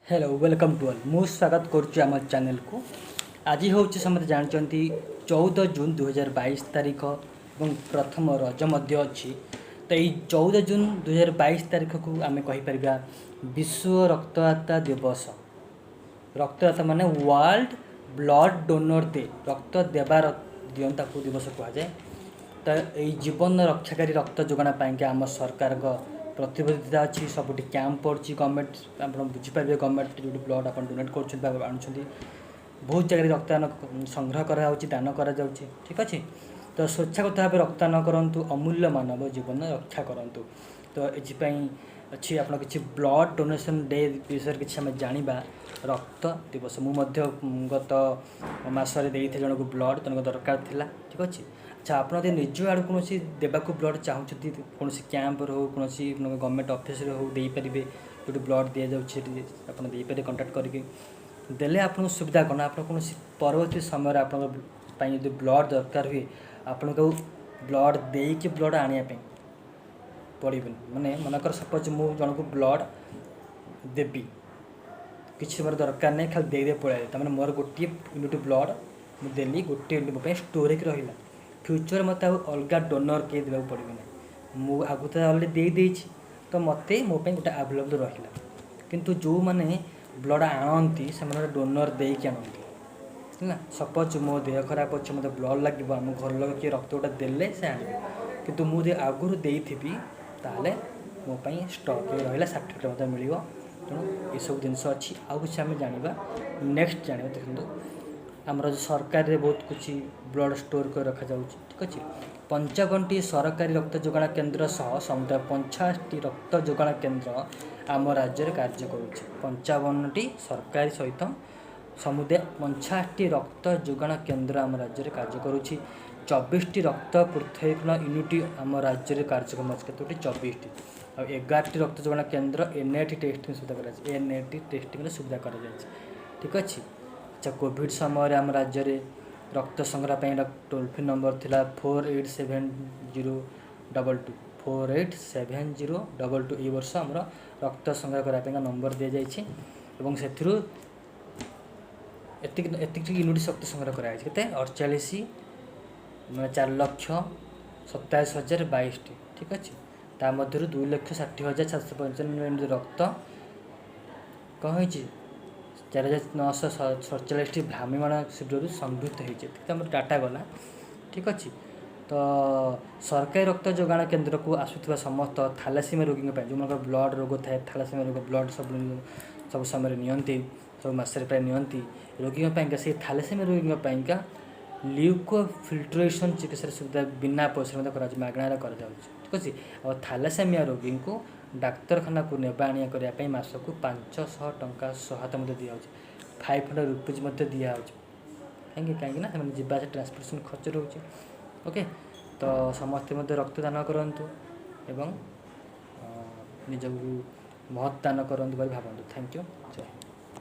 Hello, welcome to all. ମୁଁ ସ୍ୱାଗତ କରୁଛି ଆମ ଚ୍ୟାନେଲକୁ। ଆଜି ହେଉଛି, ସମସ୍ତେ ଜାଣିଛନ୍ତି, 14 ଜୁନ୍ 2022 ତାରିଖ ଏବଂ ପ୍ରଥମ ରଜ ମଧ୍ୟ ଅଛି। ତ ଏଇ 14 ଜୁନ୍ 2022 ତାରିଖକୁ ଆମେ କହିପାରିବା ବିଶ୍ୱ ରକ୍ତଦାତା ଦିବସ। ରକ୍ତଦାତା ମାନେ ୱାର୍ଲଡ଼ ବ୍ଲଡ଼ ଡୋନର ଡେ। ରକ୍ତ ଦେବାର ଦିଅନ୍ତି, ତାକୁ ଦିବସ କୁହାଯାଏ। ତ ଏଇ ଜୀବନ ରକ୍ଷାକାରୀ ରକ୍ତ ଯୋଗାଣ ପାଇଁକା ଆମ ସରକାରଙ୍କ ପ୍ରତିବଦ୍ଧତା ଅଛି। ସବୁଠି କ୍ୟାମ୍ପ ପଡ଼ୁଛି ଗଭର୍ଣ୍ଣମେଣ୍ଟ, ଆପଣ ବୁଝିପାରିବେ, ଗଭର୍ଣ୍ଣମେଣ୍ଟ ଯେଉଁଠି ବ୍ଲଡ଼ ଆପଣ ଡୋନେଟ୍ କରୁଛନ୍ତି ବା ଆଣୁଛନ୍ତି, ବହୁତ ଜାଗାରେ ରକ୍ତଦାନ ସଂଗ୍ରହ କରାଯାଉଛି, ଦାନ କରାଯାଉଛି। ଠିକ୍ ଅଛି। ତ ସ୍ୱେଚ୍ଛାଗତ ଭାବେ ରକ୍ତଦାନ କରନ୍ତୁ, ଅମୂଲ୍ୟ ମାନବ ଜୀବନ ରକ୍ଷା କରନ୍ତୁ। ତ ଏଥିପାଇଁ ଅଛି ଆପଣ କିଛି ବ୍ଲଡ଼ ଡୋନେସନ୍ ଡେ ବିଷୟରେ କିଛି ଆମେ ଜାଣିବା। ରକ୍ତ ଦିବସ, ମୁଁ ମଧ୍ୟ ଗତ ମାସରେ ଦେଇଥିଲି ଜଣକୁ ବ୍ଲଡ଼, ଜଣକୁ ଦରକାର ଥିଲା। ଠିକ୍ ଅଛି। ଆଚ୍ଛା, ଆପଣ ଯଦି ନିଜ ଆଡ଼ୁ କୌଣସି ଦେବାକୁ ବ୍ଲଡ଼ ଚାହୁଁଛନ୍ତି, କୌଣସି କ୍ୟାମ୍ପରେ ହେଉ, କୌଣସି ଗଭର୍ଣ୍ଣମେଣ୍ଟ ଅଫିସରେ ହେଉ, ଦେଇପାରିବେ। ଯେଉଁଠି ବ୍ଲଡ଼ ଦିଆଯାଉଛି, ସେଠି ଆପଣ ଦେଇପାରିବେ। କଣ୍ଟାକ୍ଟ କରିକି ଦେଲେ ଆପଣଙ୍କୁ ସୁବିଧା କ'ଣ? ଆପଣ କୌଣସି ପରବର୍ତ୍ତୀ ସମୟରେ ଆପଣଙ୍କ ପାଇଁ ଯଦି ବ୍ଲଡ଼ ଦରକାର ହୁଏ, ଆପଣଙ୍କୁ ଆଉ ବ୍ଲଡ଼ ଦେଇକି ବ୍ଲଡ଼ ଆଣିବା ପାଇଁ ପଡ଼ିବନି। ମାନେ ମନେକର, ସପୋଜ୍ ମୁଁ ଜଣକୁ ବ୍ଲଡ଼ ଦେବି, କିଛି ମୋର ଦରକାର ନାହିଁ, ଖାଲି ଦେଇଦେଇ ପଳେଇବି। ତାମାନେ ମୋର ଗୋଟିଏ ୟୁନିଟ୍ ବ୍ଲଡ଼ ମୁଁ ଦେଲି, ଗୋଟିଏ ୟୁନିଟ୍ ମୋ ପାଇଁ ଷ୍ଟୋର୍ ହେଇକି ରହିଲା। ଫ୍ୟୁଚର୍ ମୋତେ ଆଉ ଅଲଗା ଡୋନର୍ କେହି ଦେବାକୁ ପଡ଼ିବ ନାହିଁ। ମୁଁ ଆଗରୁ ତ ଅଲରେଡ଼ି ଦେଇଦେଇଛି, ତ ମୋତେ ମୋ ପାଇଁ ଗୋଟେ ଆଭେଲେବଲ୍ ରହିଲା। କିନ୍ତୁ ଯେଉଁମାନେ ବ୍ଲଡ଼ ଆଣନ୍ତି, ସେମାନେ ଡୋନର୍ ଦେଇକି ଆଣନ୍ତି, ହେଲା। ସପୋଜ୍ ମୋ ଦେହ ଖରାପ ଅଛି, ମୋତେ ବ୍ଲଡ଼ ଲାଗିବ, ଆମ ଘର ଲୋକ କିଏ ରକ୍ତ ଗୋଟେ ଦେଲେ ସେ ଆଣିବେ। କିନ୍ତୁ ମୁଁ ଯଦି ଆଗରୁ ଦେଇଥିବି, ତାହେଲେ ମୋ ପାଇଁ ଷ୍ଟକ୍ ହେଇକି ରହିଲା, ସାର୍ଟିଫିକେଟ୍ ମଧ୍ୟ ମିଳିବ। ତେଣୁ ଏସବୁ ଜିନିଷ ଅଛି। ଆଉ କିଛି ଆମେ ଜାଣିବା, ନେକ୍ସଟ ଜାଣିବା। ଦେଖନ୍ତୁ, ଆମର ସରକାରରେ ବହୁତ କିଛି ବ୍ଲଡ଼ ଷ୍ଟୋର୍ କରି ରଖାଯାଉଛି। ଠିକ୍ ଅଛି। 55ଟି ସରକାରୀ ରକ୍ତ ଯୋଗାଣ କେନ୍ଦ୍ର ସହ ସମୁଦାୟ 85ଟି ରକ୍ତ ଯୋଗାଣ କେନ୍ଦ୍ର ଆମ ରାଜ୍ୟରେ କାର୍ଯ୍ୟ କରୁଛି। 55ଟି ସରକାରୀ ସହିତ ସମୁଦାୟ 85ଟି ରକ୍ତ ଯୋଗାଣ କେନ୍ଦ୍ର ଆମ ରାଜ୍ୟରେ କାର୍ଯ୍ୟ କରୁଛି। 24ଟି ରକ୍ତ ପୃଥକୀକରଣ ୟୁନିଟ୍ ଆମ ରାଜ୍ୟରେ କାର୍ଯ୍ୟକ୍ରମ ଅଛି। କେତୋଟି? 24ଟି। ଆଉ 11ଟି ରକ୍ତ ଯୋଗାଣ କେନ୍ଦ୍ର ଏନ୍ I T testing ସୁବିଧା କରାଯାଇଛି। ଏନ୍ I T ଟେଷ୍ଟିଂର ସୁବିଧା କରାଯାଇଛି। ଠିକ୍ ଅଛି। ଆଚ୍ଛା, କୋଭିଡ଼ ସମୟରେ ଆମ ରାଜ୍ୟରେ ରକ୍ତ ସଂଗ୍ରହ ପାଇଁ ଟୋଲ୍ ଫ୍ରି ନମ୍ବର ଥିଲା 487022, 487022। ଏଇ ବର୍ଷ ଆମର ରକ୍ତ ସଂଗ୍ରହ କରିବା ପାଇଁକା ନମ୍ବର ଦିଆଯାଇଛି ଏବଂ ସେଥିରୁ ଏତିକି ଏତିକି ୟୁନିଟ୍ ରକ୍ତ ସଂଗ୍ରହ କରାଯାଇଛି। କେତେ? 48, ମାନେ 4,27,022ଟି। ଠିକ୍ ଅଛି। ତା ମଧ୍ୟରୁ 2,60,755 ୟୁନିଟ୍ ରକ୍ତ କ'ଣ ହେଇଛି? 4947ଟି ଭ୍ରାମ୍ୟମାଣ ଶିବିରରୁ ସଂଗୃହୀତ ହେଇଛି। ଏତିକି ତ ଆମର ଡାଟା ଗଲା। ଠିକ୍ ଅଛି। ତ ସରକାରୀ ରକ୍ତ ଯୋଗାଣ କେନ୍ଦ୍ରକୁ ଆସୁଥିବା ସମସ୍ତ ଥାଲାସେମିଆ ରୋଗୀଙ୍କ ପାଇଁ, ଯେଉଁମାନଙ୍କର ବ୍ଲଡ଼ ରୋଗ ଥାଏ, ଥାଲାସେମିଆ ରୋଗ, ବ୍ଲଡ଼ ସବୁ ସବୁ ସମୟରେ ନିଅନ୍ତି, ସବୁ ମାସରେ ପ୍ରାୟ ନିଅନ୍ତି, ରୋଗୀଙ୍କ ପାଇଁକା, ସେଇ ଥାଲାସେମିଆ ରୋଗୀଙ୍କ ପାଇଁକା ଲ୍ୟୁକୋ ଫିଲ୍ଟ୍ରେସନ୍ ଚିକିତ୍ସାର ସୁବିଧା ବିନା ପଇସାରେ ମଧ୍ୟ କରାଯାଉଛି, ମାଗଣାରେ କରାଯାଉଛି। ଠିକ୍ ଅଛି। ଆଉ ଥାଲାସେମିଆ ରୋଗୀଙ୍କୁ ଡାକ୍ତରଖାନାକୁ ନେବା ଆଣିବା କରିବା ପାଇଁ ମାସକୁ 500 ଟଙ୍କା ସହାୟତା ମଧ୍ୟ ଦିଆଯାଉଛି। 500 ରୁପିଜ୍ ମଧ୍ୟ ଦିଆହେଉଛି। କାହିଁକି? କାହିଁକି ନା ସେମାନେ ଯିବା ଆସିବା ଟ୍ରାନ୍ସପୋର୍ଟେସନ୍ ଖର୍ଚ୍ଚ ରହୁଛି। ଓକେ। ତ ସମସ୍ତେ ମଧ୍ୟ ରକ୍ତଦାନ କରନ୍ତୁ ଏବଂ ନିଜକୁ ମହତ୍ ଦାନ କରନ୍ତୁ ବୋଲି ଭାବନ୍ତୁ। Thank you. Jay Hind.